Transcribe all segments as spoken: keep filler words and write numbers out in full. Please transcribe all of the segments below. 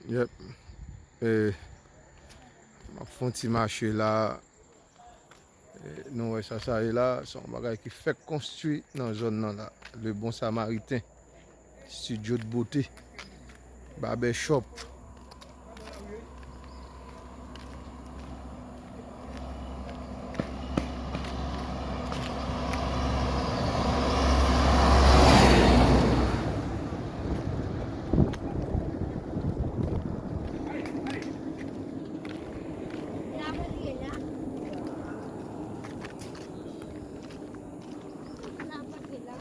Yep. E, m ap fè yon ti mache la. E, nou wè sa, sa ye la, se yon bagay ki fèk konstwi nan zòn nan la. Le Bon Samaritain, Studio de Beauté, Barbershop.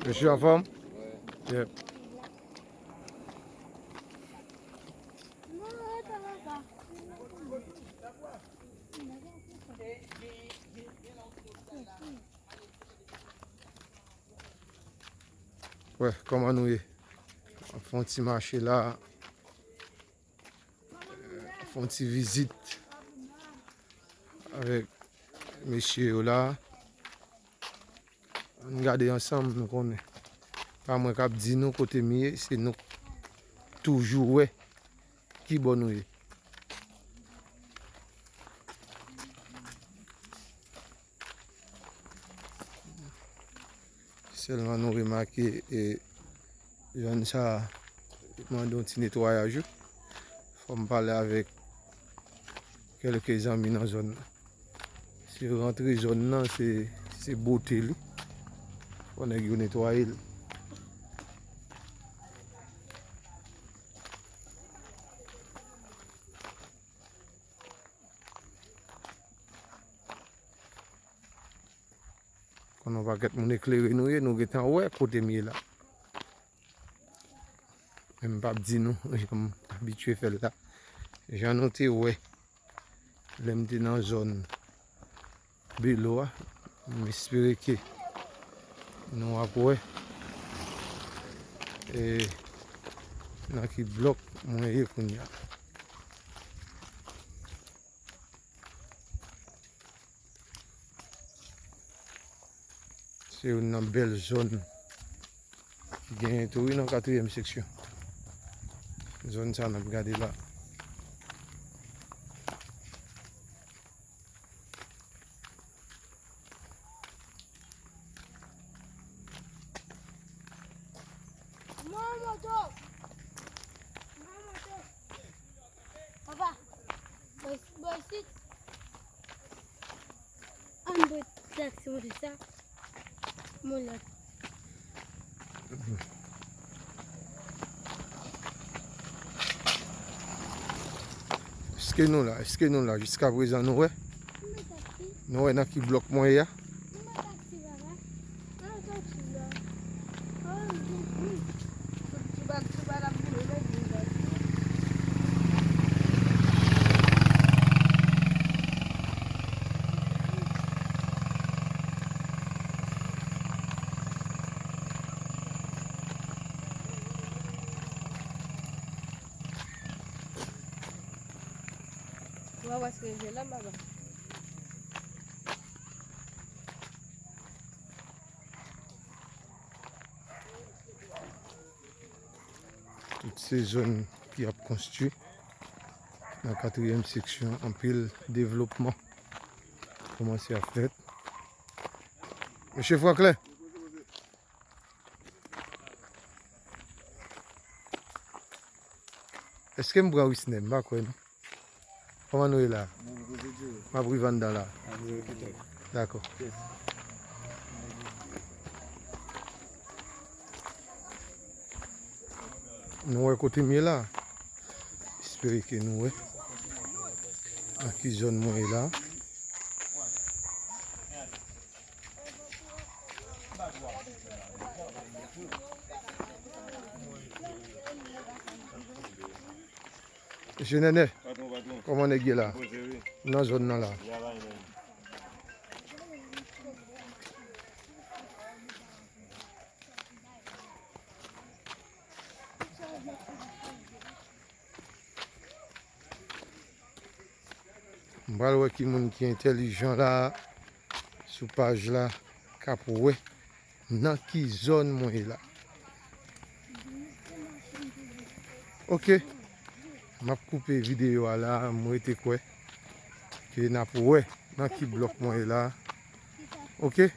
Mesye anfòm? Yep. Wè, kòman nou ye? Ap fè yon ti mache la. Fè yon ti vizit avèk mesye yo la. Ann gade ansanm, nou konnen. Pa mwen k ap di nou kote m ye, se nou k toujou wè ki bò nou ye. Sèlman nou remake, e, zòn sa a mande yon ti netwayaj wi. Fò m pale avèk kèlke zanmi nan zòn nan. Se rantre zòn nan, se, se bote li. Fò nèg yo netwaye l. Kon yon pakèt moun eklere nou ye, nou gentan wè kote m ye la. Men m p ap di nou, jan m abitye fè l la. Jan nou te wè, lè m te nan zòn Belo a, m espere ke nou ap wè, e, nan ki blòk mwen ye kounye a. Se youn nan bèl zòn ki genyen tou wi nan katriyèm seksyon. Zòn sa n ap gade la. Papa, bò isit. Ann pran taksi monte sa. Mwen lòt. Èske nou la? Èske nou la? Jiskaprezan nou wè? Nou wè nan ki blòk mwen ye a? Wa wè se je la, baba. Tout se zòn ki ap konstwi nan katriyèm seksyon, anpil devlopman kòmanse ap fèt. Mesye Franklin, èske m pran Wisner? M pa kwè non. Kòman nou ye la? M ap rive anndan la. Dakò. Nou wè kote m ye la? Espere ke nou wè nan ki zòn mwen ye la. Mesye Nènè, kòman nèg ye la? Nan zòn nan la. M pral wè ki moun ki entèlijan la sou paj la k ap wè nan ki zòn mwen ye la. Oke. M ap koupe videyo a la, m rete kwè ke n ap wè nan ki blòk mwen ye la. Oke?